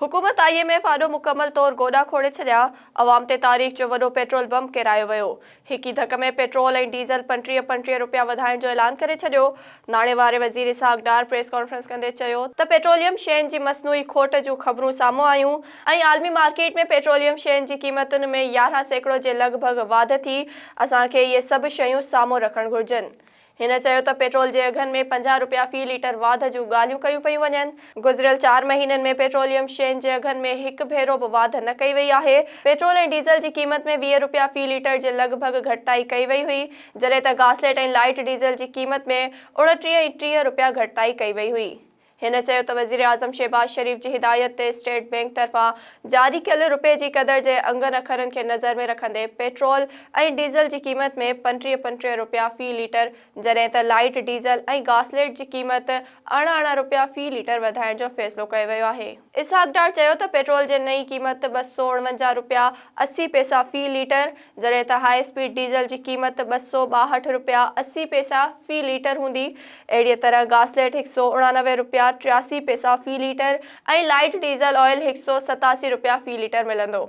حڪومت I M F آڏو مڪمل طور گوڏا کوڙي ڇڏيا، عوام تي تاريخ جو وڏو پيٽرول بم ڪيرايو ويو، هڪ ئي ڌڪ ۾ پيٽرول ۽ ڊيزل 35 35 رپيا وڌائڻ جو اعلان ڪري ڇڏيو. ناڻي واري وزير اسحاق ڊار پريس ڪانفرنس ڪندي چيو ته پيٽروليم شين جي مصنوعي کوٽ جون خبرون سامهون آيون ۽ عالمي مارڪيٽ ۾ پيٽروليم شين جي قيمتن ۾ 11% جي لڳ ڀڳ واڌ ٿي، اسان کي اهي سڀ شيون سامهون رکڻ گهرجن. هن چيو ته پيٽرول جي اگهن ۾ 50 رپيا في ليٽر واڌ جون ڳالهيون ڪيون پيون وڃن، گذريل چار مهينن ۾ پيٽروليم شين جي اگهن ۾ هڪ ڀيرو به واڌ نه ڪئي وئي آهي، پيٽرول ۽ ڊيزل جي قيمت ۾ 20 رپيا في ليٽر جي لڳ ڀڳ گهٽتائي ڪئي وئي هئي، جڏهن ته گاسليٽ ۽ لائيٽ ڊيزل جي قيمت ۾ 29 ۽ 30 رپيا گهٽتائي ڪئي وئي هئي. هن چيو ته وزيراعظم شهباز شريف جي هدايت تي اسٽيٽ بئنڪ طرفان جاري ڪيل رپئي جي قدر جي انگن اکرن کي نظر ۾ رکندي پيٽرول ۽ ڊيزل جي قيمت ۾ 35 35 رپيا في ليٽر جڏهن ته لائيٽ ڊيزل ۽ گاسليٽ جي قيمت اڻ اڻ رپيا في ليٽر وڌائڻ جو فيصلو ڪيو ويو آهي. اسحاق ڊار چيو ته پيٽرول جي نئين قيمت 249 رپيا 80 پئسا في ليٽر جڏهن ته هاء اسپيڊ ڊيزل جي قيمت 262 رپيا 80 پئسا في ليٽر هوندي. اهڙيء طرح گاسليٽ 189 رپيا 83 پئسا في ليٽر ۽ لائيٽ ڊيزل آئل 187 رپيا في ليٽر ملندو.